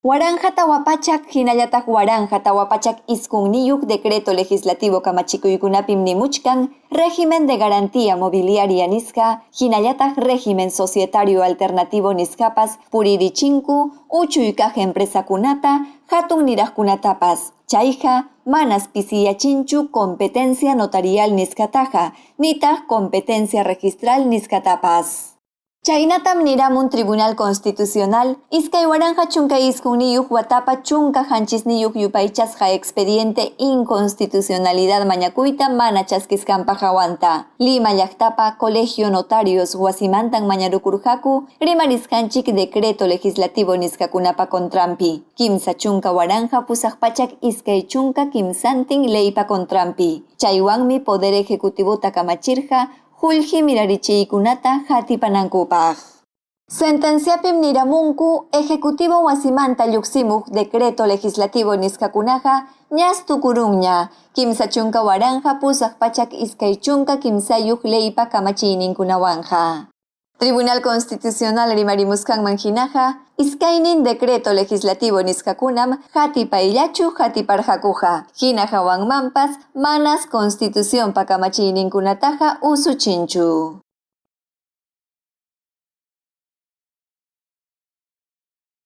1400 hinallataq 1409 decreto legislativo kamachikuykunapim nimuchkan régimen de garantía mobiliaria nisqa hinallataq régimen societario alternativo nisqapas puririchinku uchuy kaq empresakunata hatun niraqkunatapas. Chayqa manas pisiyachinchu competencia notarial nisqataqa nitaq competencia registral nisqatapas. Chaynatam niramun Tribunal Constitucional 2019 watapa 17 yupaychasqa expediente inconstitucionalidad mañakuyta mana chaskisqanpa hawanta. Lima llaqtapa Colegio Notarios wasimantan mañarukurqaku rimarisqanchik decreto legislativo nisqakunapa contranpi. 30 823 leypa contranpi. Chaywanmi Poder Ejecutivo kamachirqa qullqi mirarichiykunata hatipanankupaq. Sentenciapim niramunku Ejecutivo wasimanta lluqsimuq decreto legislativo nisqakunaqa ñas tukurunña 30 823 leypa kamachiyninkunawanqa. Tribunal Constitucional rimarimusqanman hinaqa iskaynin decreto legislativo nisqakunam hatipayllachu hatiparqakuqa. Hina hawanmanpas manas Constitucionpa kamachiyninkunataqa usuchinchu.